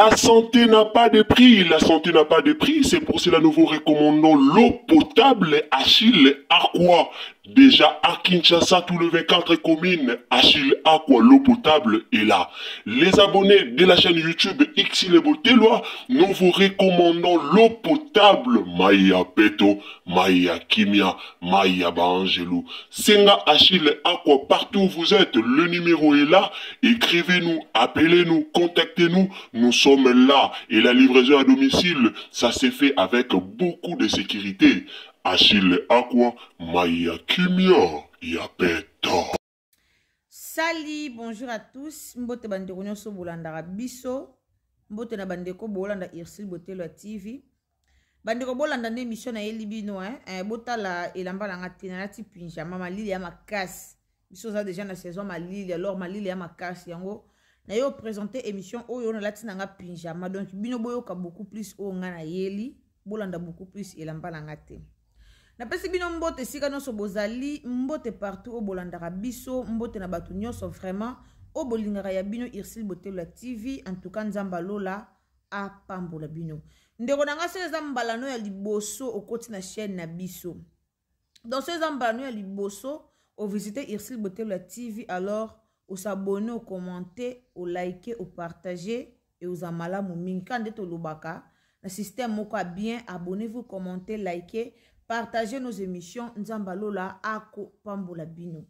La santé n'a pas de prix, la santé n'a pas de prix, c'est pour cela nous vous recommandons l'eau potable Achille Aqua. Déjà à Kinshasa, tout le 24 communes, Achille Aqua, l'eau potable est là. Les abonnés de la chaîne YouTube Xile Boteloi, nous vous recommandons l'eau potable Maya Peto, Maya Kimia, Maya Baangelou. Senga Achille Aqua, partout où vous êtes, le numéro est là. Écrivez-nous, appelez-nous, contactez-nous, nous sommes là. Et la livraison à domicile, ça s'est fait avec beaucoup de sécurité. Achille Aqua, Maya Kimia, Yapeto. Sali, bonjour à tous. Mbote bandeko nyonso bolandaka biso. Mbote na bandeko bolanda Ursule Botelo ya TV. Bandeko bolanda nde émission nayeli bino hein. Eh, botala elamba na nga te nalati pyjama malili ya makasi. Biso oza déjà na saison malili alors malili ya makasi yango naye opresente émission oyo nalati na nga pyjama donc bino boyoka beaucoup plus oyo nga nayeli bolanda beaucoup plus elamba na nga te. Napesi bino mbote esika nyonso bozali, mbote partout oyo bolandaka biso, mbote na bato nyonso vraiment oyo bolingaka ya bino Ursule Botelo ya TV. En tout cas Nzambe alola apambola bino. Ndeko na nga, soki eza mbala no ya liboso okoti na chaîne na biso, donc soki eza mbala no ya liboso ovisite Ursule Botelo ya TV, alors osabonne, okommente, olike, opartage et oza malamu mingi. Kaka nde tolobaka na système moko ya bien, abonnez-vous, commentez, likez, partagez nos émissions. Nzambe alola akopambola bino.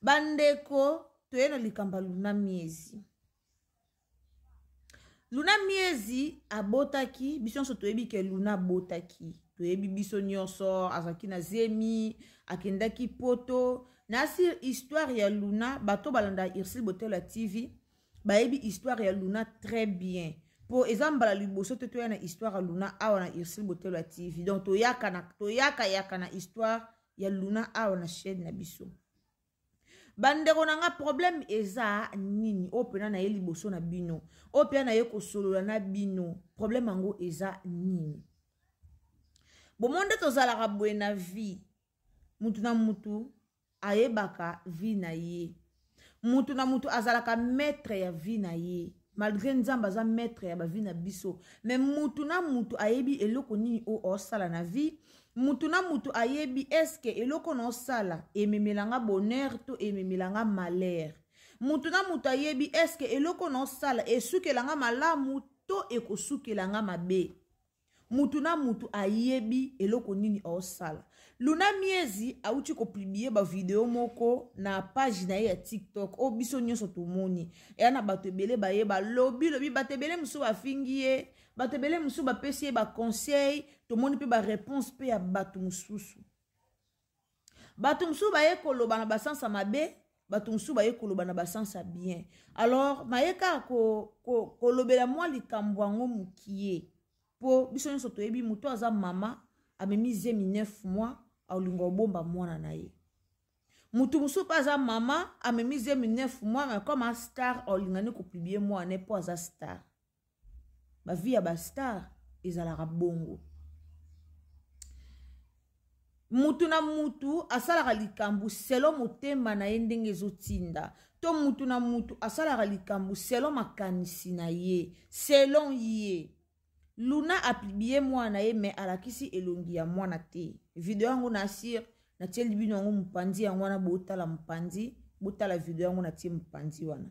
Bandeko, toye na likambo ya Luna Miezi. Luna Miezi abotaki, biso nyonso toyebi ke Luna abotaki, toyebi biso nyonso, azalaki na zemi, akendaki poto. Na sur histoire ya Luna, bato balanda Ursule Botelo ya TV bayebi histoire ya Luna très bien, po eza mbala liboso te toya na histoire ya Luna awa na Ursule Botelo ya TV. Donc toyaka na, toyaka yaka na histoire ya Luna awa na chaîne na biso. Bandeko na nga, problème eza nini oyo mpena na ye liboso na bino, oyo mpena na ye kosolola na bino? Problème yango eza nini? Bomoni nde tozalaka boye na vie, mutu na mutu ayebaka vie na ye, mutu na mutu azalaka maître ya vie na ye. Malgré Nzambe aza maître ya bavi na biso, mais mutu na mutu ayebi eloko nini oyo osala na vie. Mutu na mutu ayebi eske eloko na osala ememelanga bonheur to ememelanga malheur. Mutu na mutu ayebi eske eloko na osala esukelanga malamu to ekosukelanga mabe. Mutu na mutu ayebi eloko nini osala. Luna Miezi auti kopublie ba video moko na page na ye ya TikTok oyo biso nyonso tomoni. Eya na bato ebele bayeba lobi lobi, bato ebele mosusu bafingi ye, bato ebele mosusu bapesi ye ba conseil, tomoni mpe ba réponse mpe ya bato mosusu. Bato mosusu baye koloba na basansa mabe, bato mosusu baye koloba na basansa bien. Alors naye kaka kolobela mwa likambo yango mokie, po biso nyonso toyebi moto aza mama amemi zemi 9 mois aolinga obomba mwana na ye. Moto mosusu mpe aza mama amemi zemi 9 mois mais comme a star aolinga ne kopublie mwana ne po aza star. Ba vie ya ba star ezalaka bongo. Mutu na mutu asalaka likambo selon motema na ye ndenge ezotinda, to mutu na mutu asalaka likambo selon makanisi na ye, selon ye. Luna apublie mwana na ye mais alakisi elongi ya mwana te. Video yango na assure natieli bino yango mopanzi yango wana, botala mopanzi, botala video yango natie mopanzi wana.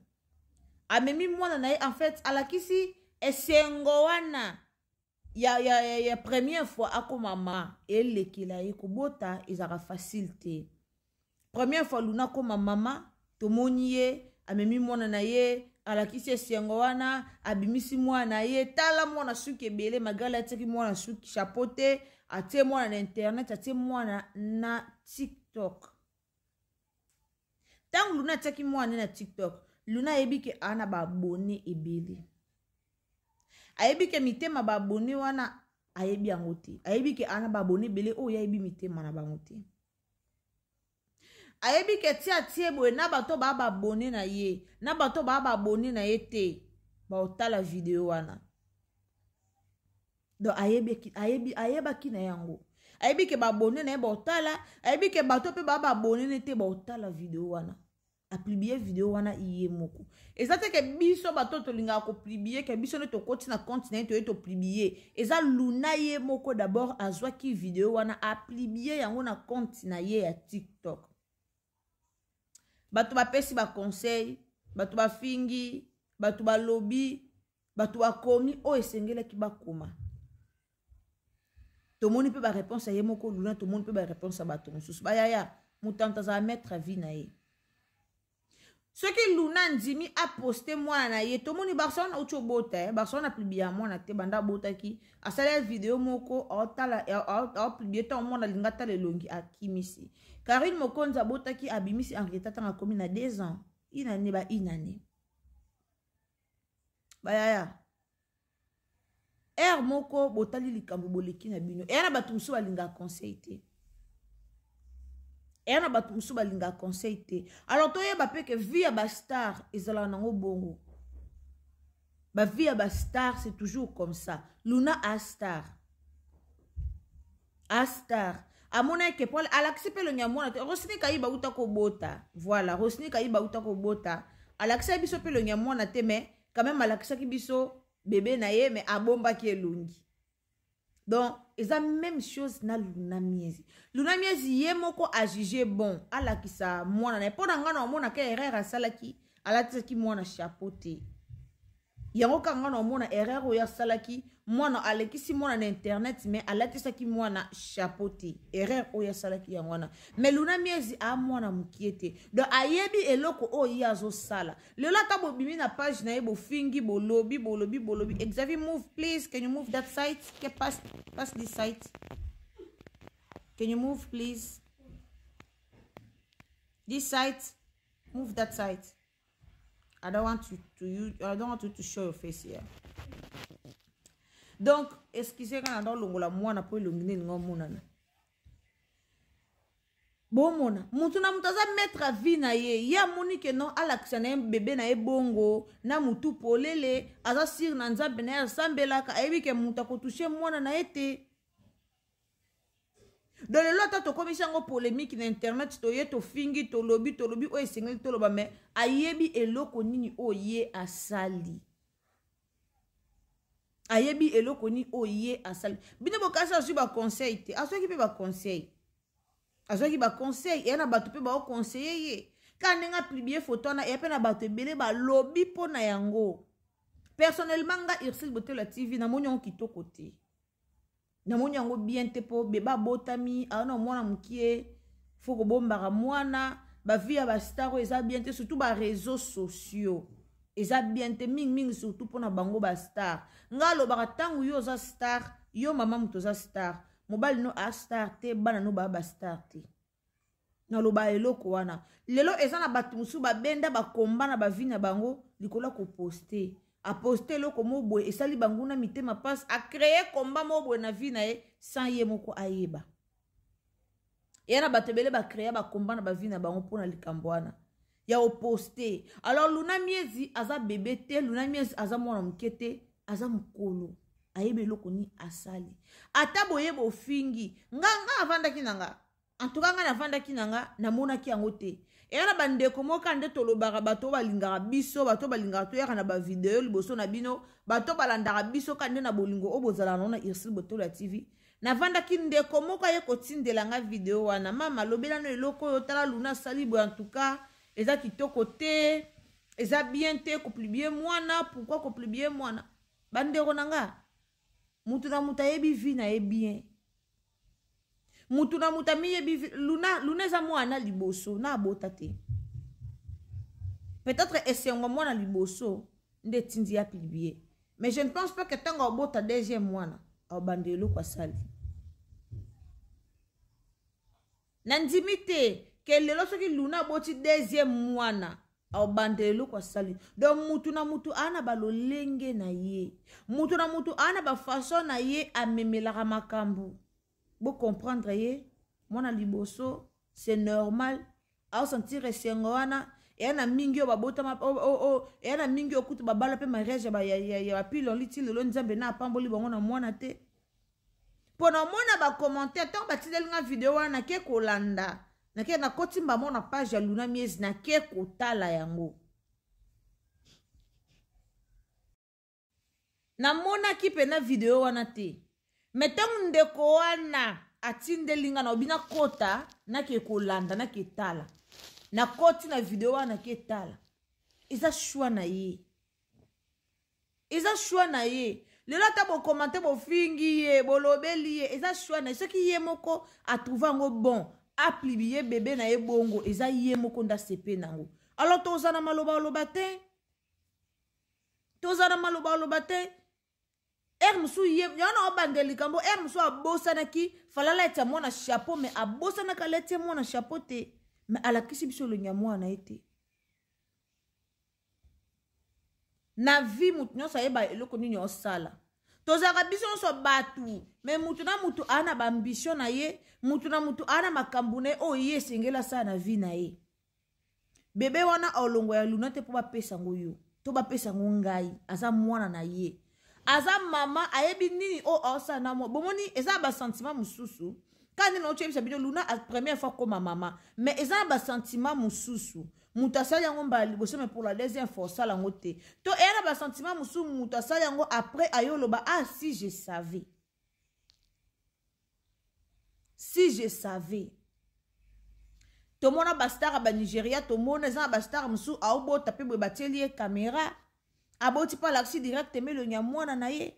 Amemi mwana na ye, en fait alakisi esengo wana ya première fois akoma mama, elekela ye kobota ezalaka facile te. Première fois Luna akoma mama, tomoni ye amemi mwana na ye, alakisi esengo wana, abimisi mwana na ye, tala mwana suki ebele, malgré atiaki mwana suki chapeau te, atie mwana na internet, atie mwana na TikTok. Tango Luna atiaki mwana na TikTok, Luna ayebi ke ana ba abonné ebele, ayebi ke mitema ba abonné wana ayebi yango te, ayebi ke ana ba abonné ebele oyo ayebi mitema na bango te, ayebi ke tia tie boye na bato ba ba abonné na ye, na bato ba ba abonné na ye te, ba otala video wana. Donc ayebaki na yango, ayebi ke ba abonné na ye ba otala, ayebi ke bato pe ba ba abonné ne te ba otala video wana. Apublie video wana ye moko. Eza te ke biso bato tolingaka kopublie, ke biso nde tokoti na compte na ye toye topublie. Eza Luna ye moko d'abord azwaki video wana, apublie yango na compte na ye ya TikTok. Bato bapesi ba conseil, bato bafingi, bato balobi, bato bakomi oyo esengelaki bakoma. Tomoni mpe baréponse ya ye moko Luna, tomoni mpe baréponse ya bato mosusu. Bayaya, moto azala maître à vie na ye. Soki Luna ndimi aposte mwana na ye, tomoni Barcelone auti obota, Barcelone apublia mwana te banda abotaki, asali video moko aotala, aopublie ntango mwana alinga atala elongi, akimisi. Karine Mokonzi abotaki, abimisi Henrietta ntango akomi na 2 ans, inane ba inane. Bayaya, ere moko botali likambo boleki na bino. Eya na bato mosusu balingaka conseil te, eya na bato mosusu balingaka conseil te. Alors toyeba mpe ke vie ya bastar ezalaka nango bongo. Bavie ya bastar, c'est toujours comme ça. Luna a star, a star amona eke po alakisi mpe elongi ya mwana te. Rosini Kayiba uta kobota, voilà, Rosini Kayiba uta kobota, alakisaki biso mpe elongi ya mwana te, mais quand même alakisaki biso bebe na ye, mais abombaki elongi. Donc eza même chose na Luna Miezi. Luna Miezi ye moko ajuge bon alakisa mwana na ye. Mpo na ngai na omonaka erreur asalaki, alatisaki mwana chapeau te. Yango kaka ngai na omona erreur oyo asalaki. Mwana alekisi mwana na internet, mais alatisaki mwana chapeau te. Erreur oyo asalaki yango wana. Mais Luna Miezi a mwana mokie te, donc ayebi eloko oyo ye azosala. Lelo ata bobimi na page na ye, bofingi, bolobi, bolobi, bolobi. Xavier, move please. Can you move that side? Get past, past this side. Can you move please? This side, move that side. I don't want you to you I don't want you to show your face here. Donc excusez, nga na longola mwana po elongi nde elinga omonana. Bomona, mutu na mutu aza maître à vie na ye. Ye amoni ke non, alakisa na ye bebe na ye bongo na mutu polele, aza sire na Nzambe na ye, asambelaka, ayebi ke mutu akotouche mwana na ye te. Donc lelo ata tokomisi yango polémique na internet, toye tofingi, tolobi, tolobi oyo esengeli toloba, mais ayebi eloko nini oyo ye asali, ayebi eloko nini oyo ye asali. Bino bokasi azwi baconseil te, azwaki mpe baconseil, azwaki baconseil. Eya na bato mpe baoconseille ye kaka ndenge apublie foto wana. Eya mpe na bato ebele balobi mpo na yango. Personnellement, nga Ursule Botela TV, namoni yango kitoko te, namoni yango bien te, mpo bebe abotami, aza na mwana mokie, fo kobombaka mwana. Bavie ya bastar oyo eza bien te, surtout baréseaux sociaux eza bien te mingimingi, surtout mpona bango bastar. Nga alobaka, ntango yo oza star, yo mama moto oza star, mobali no a star te, bana no baya bastar te. Naloba eloko wana. Lelo eza na bato mosusu babenda bakomba na bavie na bango likolo ya koposte. Aposte eloko mo boye, esali banguna mitema mpasi, acreye komba mo boye na vie na ye sans ye moko ayeba. Eya na bato ebele bacrea bakomba na bavie na bango mpona likambo wana ya oposte. Alors Luna Miezi aza bebe te, Luna Miezi aza mwana moke te, aza mokolo, ayebi eloko nini asali. Ata boye bofingi, nga nga avandaki na nga, en tout cas nga navandaki na nga, namonaki yango te. Eya na bandeko moko nde tolobaka, bato balingaka biso, bato balingaka toyaka na bavideo liboso na bino, bato balandaka biso ka nde na bolingo oyo bozalaka nango na Ursule Botolo ya TV. Navandaki, ndeko moko aye kotindela nga video wana: "Mama, alobelano eloko oyo, tala Luna asali boye. En tout cas eza kitoko te, eza bien te kopublie mwana. Pourquoi kopublie mwana?" Bandeko na nga, mutu na mutu ayebi vie na ye bien, mutu na mutu amiyebi. Luna, Luna eza mwana liboso na abota te. Peut-être esengo mwana liboso nde etindi ya publie, mais je ne pense pas que ntango abota deuxième mwana abanda eloko asali. Nandimi te ke lelo soki Luna aboti deuxième mwana aobanda eloko asali. Donc mutu na mutu aa na balolenge na ye, mutu na mutu aa na bafaçon na ye amemelaka makambo. Bocomprendre ye, mwana liboso, c'est normal aosentir esengo wana. Eya na mingi oyo babotama, eya na mingi oyo kutu babala mpe mariage ya bapiloli ti lelo Nzambe na apamboli bango na mwana te. Mpo na omona bacommentaire, ntango batindeli nga video wana, nake kolanda. Nake nakoti mbamo na page ya Luna Miezi, nake kotala yango. Namonaki pena video wana te. Me ntango ndeko wana atindeli nga na obi nakota, nake kolanda, nake tala. Nakoti na video wana nake tala. Eza choix na ye. Eza choix na ye. Lelo ata bokomante bofingi ye, bolobeli ye, eza choix na ye. Soki ye moko atrouve yango bon, aplibi ye bebe na ye bongo, eza ye moko nda sepe nango. Alors toza na maloba oloba te. Toza na maloba oloba te. Heure mosusu ye, yango na obandela likambo, heure mosusu abosanaki, fala alati mwana chapeau, mais abosanaki alati mwana chapeau te. Mais alakisi biso elongi ya mwana ye te. Na vie mutu nyonso ayeba eloko nini osala. Tozalaka biso nyonso batu, mais mutu na mutu aza na ba ambition na ye, mutu na mutu aza na makambo na ye oyo ye esengeli asala na vie na ye. Bebe wana olongo ya Luna te po bapesa ngo yo, to bapesa ngo ngai, aza mwana na ye. Aza mama ayebi nini oyo aosala na mwa. Bomoni eza ba sentiment mosusu. Ka nini otyebisa bino Luna a première fois koma mama, mais eza na ba sentiment mosusu. Mutu asali yango mbala liboso, mais pour la deuxième fois osala yango te. To eya na ba sentiment mosusu mutu asali yango après ayo loba, ah si je savais. Si je savais. Tomona ba star ba Nigeria, tomona eza na ba star mosusu aobota pe boye batieli ye caméra, aboti pa alakisi direct melongi ya mwana na ye.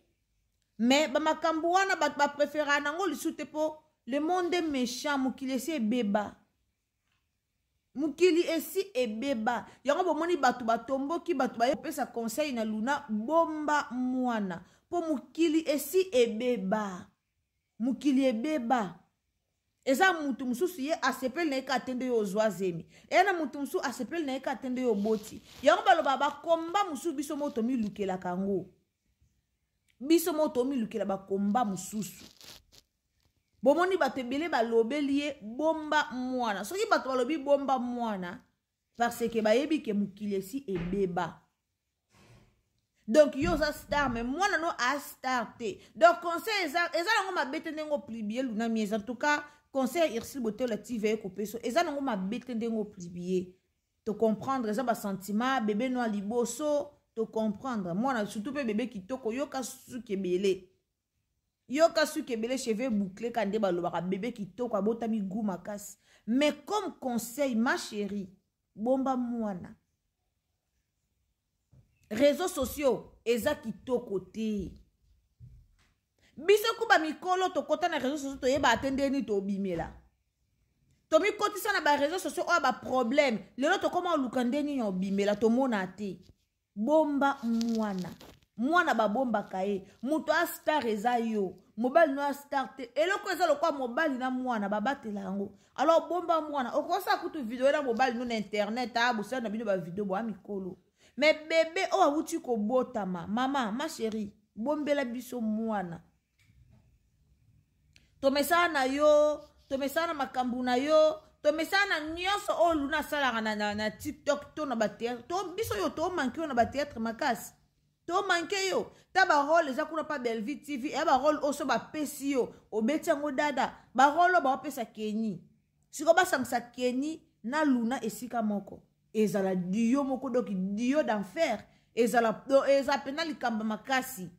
Mais ba makambo wana bato ba préférera nango lisusu te po le monde est méchant, mokili esi ebeba. Mokili esi ebeba. Yango bomoni bato batomboki, bato baye kopesa conseil na Luna, bomba mwana po mokili esi ebeba. Mokili ebeba. Eza mutu mosusu ye asepeli na ye kaka te nde yo ozwa zemi. Eya na mutu mosusu asepeli na ye kaka te nde yo oboti. Yango baloba bakomba mosusu biso moko tomilukelaka yango. Biso moko tomilukela bakomba mosusu. Bomoni bato ebele balobeli ye bomba mwana. Soki bato balobi bomba mwana, parce que bayebi ke mokili esi ebeba. Donc yo oza star, mais mwana no a star te. Donc conseil eza nango mabe te ndenge oplibie Luna Miezi. En tout cas, conseil ya Ursule Botola TV ekopesa eza nango mabe te ndenge oplibie. To comprendre eza ba sentiment bébé no liboso, to comprendre mwana surtout pe bébé kitoko yoka suki ebele. Yoka suki ebele cheveux bouclés ka nde balobaka bébé kitoko abotami goût makasi. Mais comme conseil ma chérie, bomba mwana. Réseaux sociaux eza kitoko te. Biso kuba mikolo tokota na réseaux sociaux toyeba ate ndeni tobimela. Tomikotisa na ba réseaux sociaux oyo ba problème. Lelo tokoma oluka ndeni ya obimela tomona te. Bomba mwana. Mwana babombaka ye. Moto a star eza yo. Mobali no a star te. Eloko eza lokwa mobali na mwana babatela yango. Alors bomba mwana. Okosa kutu video na mobali no na internet, ah bosala na bino ba video bo mikolo. Mais bébé oyo awuti kobotama, mama, ma chérie, bombela biso mwana. Tomesana na yo, tomesana na makambo na yo, tomesana na nyonso oyo Luna asalaka na TikTok to na ba théâtre. To biso yo to manque yo na ba théâtre makasi. To manque yo. Ta ba rôle eza kuna pa Bellevue TV, ya ba rôle oso ba pesi yo, obeti yango dada, ba rôle oyo ba opesa Kenny. Siko basangisa Kenny na Luna esika moko. Ezala duo moko donc duo d'enfer, ezala do, eza pena likamba makasi.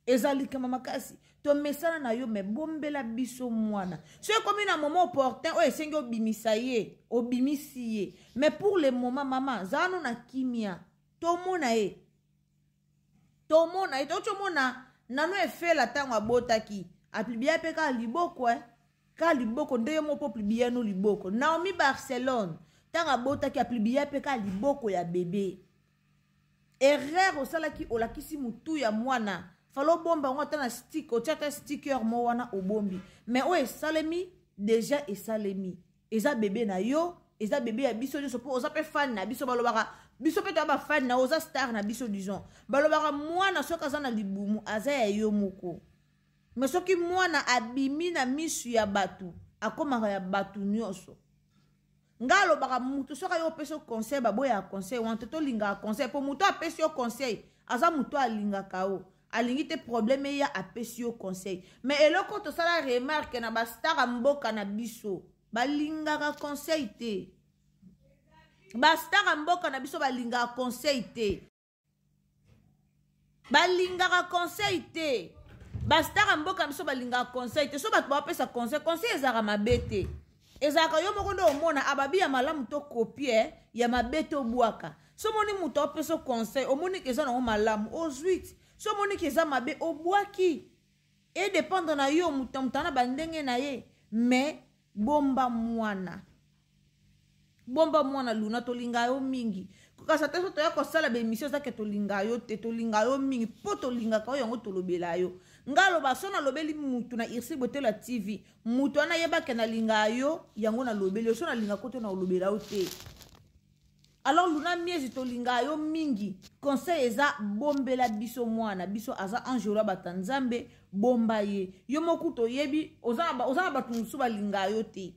Eza likamba makasi. Tomesana na yo mais bombela biso mwana. So ekomi na moment opportun oyo esengi obimisa ye, obimisi ye. Mais pour le moment mama, zala no na kimia. Tomona ye. Tomona ye, totomona nano efela tango abotaki. Aplibia pe ka liboko, eh. Ka liboko nde yo moko plibia no liboko. Naomi Barcelone tango abotaki aplibia pe ka liboko ya bébé. Erreur osalaki olakisi mutu ya mwana. Falo bomba ngo ata na stick, otia ata sticker mo wana obombi. Mais oyo esalemi déjà esalemi. Eza bébé na yo, eza bébé ya biso nyonso po oza pe fan na biso balobaka biso pe toza ba fan na oza star na biso disons. Balobaka mwana soki aza na libumu aza ya yo moko. Mais soki mwana abimi na misu ya batu, akomaka ya batu nyonso. Nga alobaka mutu soki ayo opesi yo conseil, baboyaka conseil wana te, tolingaka conseil po mutu apesi yo conseil aza mutu alingaka yo. Alingi te problème eya apesi yo conseil. Mais eloko tosala remarque na ba star ya mboka na biso. Balingaka conseil te. Bastar ya mboka na biso balingaka conseil te. Balingaka conseil te. Bastar ya mboka na biso balingaka conseil te. So bato bapesa conseil, conseil ezalaka mabe te. Ezalaka yo moko nde omona ababi ya malamu to kopie, ya mabe to bwaka. So omoni moto apesa conseil, omoni ke eza nango malamu, ozwi. So omoni ke eza mabe, obwaki. E dépendre na yo, moto na moto na bandenge na ye, mais bomba mwana. Bomba mwana Luna, tolinga yo mingi. Kasi ata so toya kosala ba émission eza ke tolinga yo te, tolinga yo mingi po tolingaka yo, yango tolobela yo. Nga aloba so nalobeli mutu na Ursule Botelo ya TV, mutu wana yebake nalinga yo, yango nalobeli yo, so nalinga ko te na olobela yo te. Alors Luna Miezi, tolinga yo mingi. Conseil eza bombela biso mwana, biso aza angelo ya bata Nzambe, bomba ye. Yo moko toyebi oza na bato mosusu balinga yo te.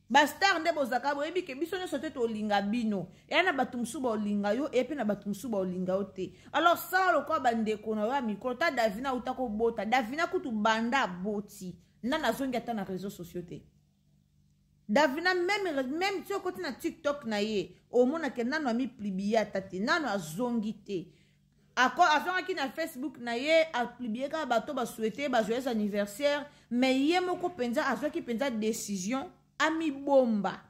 Bastar nde bozaka boyebi ke biso nyonso te tolinga bino. Eya na bato mosusu baolinga yo, eya pe na bato mosusu baolinga yo te. Alors sala lokola bandeko na yo ya mikolo, ta Davina auta kobota, Davina kutu banda aboti, nani azongi ata na réseaux sociaux te. Davina même ti okoti na TikTok na ye, omonake nano amipublie ata te, nano azongi te. Ako azongaki na Facebook na ye, apublie kaka bato basouhaite ba joyeux anniversaire, mais ye moko mpenza azwaki mpenza décision amibomba.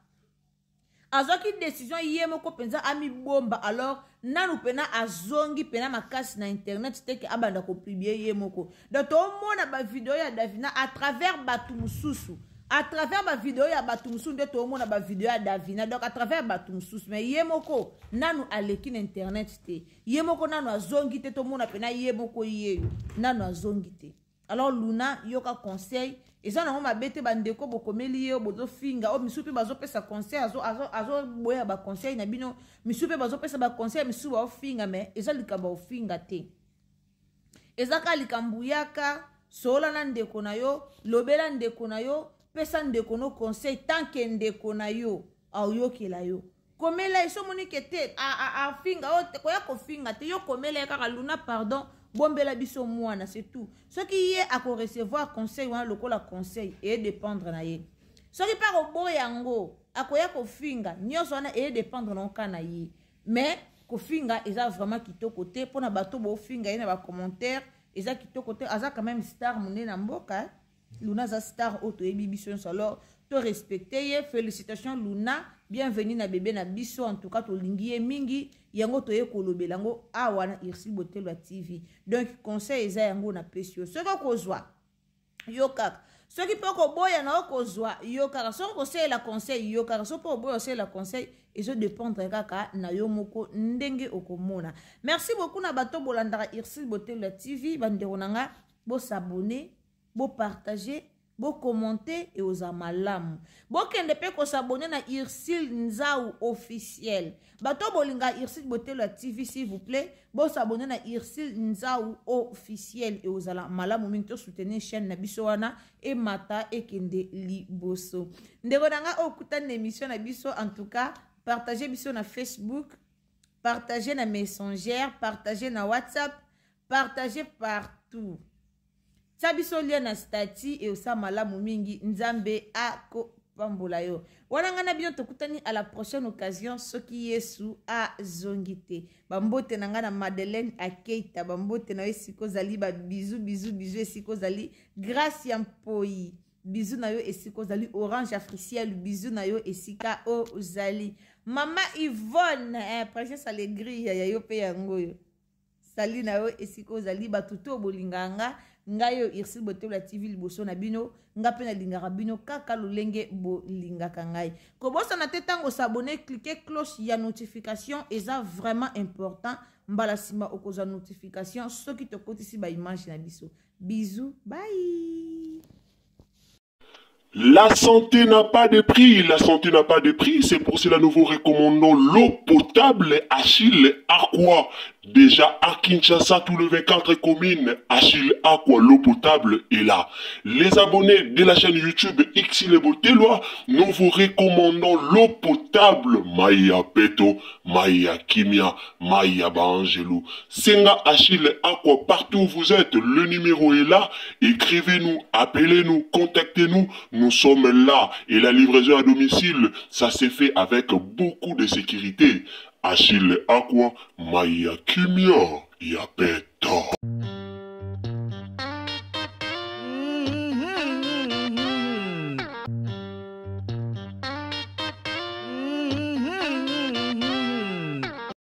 Azwaki décision ye moko mpenza amibomba. Alors nanu pena azongi pena makasi na internet te ke abanda kopublie ye moko. Donc tomona ba video ya Davina à travers bato mosusu, à travers ba video ya bato mosusu nde tomona ba video ya Davina, donc à travers bato mosusu, mais ye moko nanu aleki na internet te, ye moko nanu azongi te, tomona pena ye moko yeyo nanu azongi te. Alors Luna, yoka conseil, eza nango mabe te, bandeko bokomeli ye bozofinga, oyo misusu mpe bazopesa conseil, azoboya ba conseil na bino, misusu mpe bazopesa ba conseil, misusu baofinga, mais eza likambo ofinga te, eza kaka likambo yaka solola na ndeko na yo, lobela ndeko na yo, pesa ndeko no conseil, tant que ndeko na yo aoyokela yo. Komela ye, so omoni ke te afinga oyo te, koya kofinga te, yo komela ye kaka Luna, pardon, bombela biso mwana, c'est tout. Soki ye akorecevoir conseil wana lokola conseil, eye dépendre na ye. Soki mpe akoboya yango, akoya kofinga, nyonso wana eye dépendre na oka na ye. Mais kofinga eza vraiment kitoko te, mpona bato bofinga ye na ba commentaire eza kitoko te. Aza quand même star monene na mboka, Luna aza star oyo toyebi biso nyonso, alors to respecte ye. Félicitations Luna, bienvenue na bébé na biso, en tout cas tolingi ye mingi, yango toye kolobela yango awa na Ursule Botelo ya TV. Donc conseil eza yango napesi yo, soki okozwa yo kaka, soki mpe okoboya na okozwa yo kaka, soki okosalela conseil yo kaka, soki mpe oboya osalela conseil, ezodépendre kaka na yo moko ndenge okomona. Merci beaucoup na bato bolandaka Ursule Botelo ya TV, bandeko na nga, bosabonner, bopartage, bokommente, eoza malamu. Bokende mpe kosabonner na Ursule Nzau officiel. Bato bolinga Ursule Botelo ya TV, s'il vous plaît, bosabonner na Ursule Nzau officiel, eozala malamu mingi. Tosoutenir chaîne na biso wana, emata ekende liboso. Ndeko na nga oyo okutani na émission na biso, en tout cas partage biso na Facebook, partage na Messenger, partage na WhatsApp, partage partout, tia biso lien na statut, eosa malamu mingi. Nzambe akopambola yo. Wana ngai na bino tokutani à la prochaine occasion, soki Yesu azongi te. Bambote na ngai na Madeleine Akeita, bambote na yo esika ozali, babizu bizu bizu esika ozali. Grâce ya Mpoi, bizu na yo esika ozali. Orange Africiel, bizu na yo esika ozali. Mama Yvonne, Princesse Allegri ya yo mpe yango oyo sali na yo esika ozali. Bato to bolingaka nga, ngai oyo Ursule Botelo ya TV liboso na bino, nga mpe nalingaka bino kaka lolenge bolingaka ngai. Kobosana te, ntango osabonner, clique cloche ya notification, eza vraiment important. Mbala nsima okozwa notification soki tokotisi baimage na biso. Bisous, bye. La santé n'a pas de prix, la santé n'a pas de prix, c'est pour cela nous vous recommandons l'eau potable Achille Aqua. Déjà à Kinshasa, tout le 24 communes, Achille Aqua, l'eau potable est là. Les abonnés de la chaîne YouTube Xile Boteloi, nous vous recommandons l'eau potable Maya Peto, Maya Kimia, Maya Baangelou. Senga Achille Aqua, partout où vous êtes, le numéro est là. Écrivez-nous, appelez-nous, contactez-nous. Nous sommes là. Et la livraison à domicile, ça s'est fait avec beaucoup de sécurité. Achille Aqua, Maya Kimia, Yapeto.